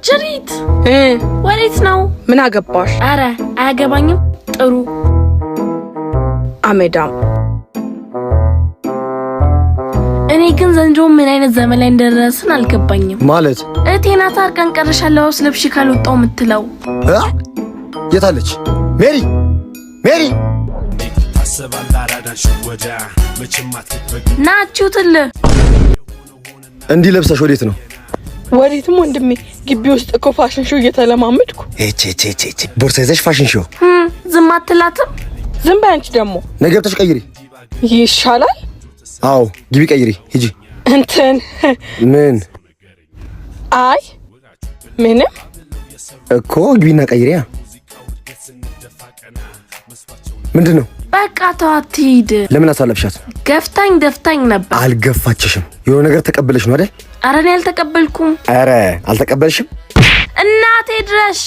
ጅሪት ወዴት ነው? ምን አገባሽ? አረ አያገባኝም። ጥሩ። አመዳም። እኔ ግን ዘንድሮ ምን አይነት ዘመን ላይ እንደደረስን አልገባኝም። ማለት? እህቴ ናት አርቀን ቀረሽ አለባበስ ለብሼ ካልወጣሁ የምትለው። እ? የታለች ሜሪ? ሜሪ! ናችሁ ትል። እንዲህ ለብሰሽ ወዴት ነው? ወዴትም ወንድሜ፣ ግቢ ውስጥ እኮ fashion show እየተለማመድኩ። ኤቼ ቼ ቼ ቼ፣ ቦርሳ ይዘሽ fashion show? ዝም አትላትም? ዝም በይ አንቺ ደግሞ። ነይ ገብተሽ ቀይሪ። ይሻላል። አዎ፣ ግቢ ቀይሪ፣ ሂጂ። እንትን። ምን? አይ ምንም። እኮ ግቢና ቀይሪያ። ምንድን ነው? በቃ ተዋት ትሂድ። ለምን አሳለፍሻት? ገፍታኝ ደፍታኝ ነበር። አልገፋችሽም። የሆነ ነገር ተቀበለሽ ነው አይደል? አረ እኔ አልተቀበልኩም። ኧረ አልተቀበልሽም። እናቴ ድረሽ።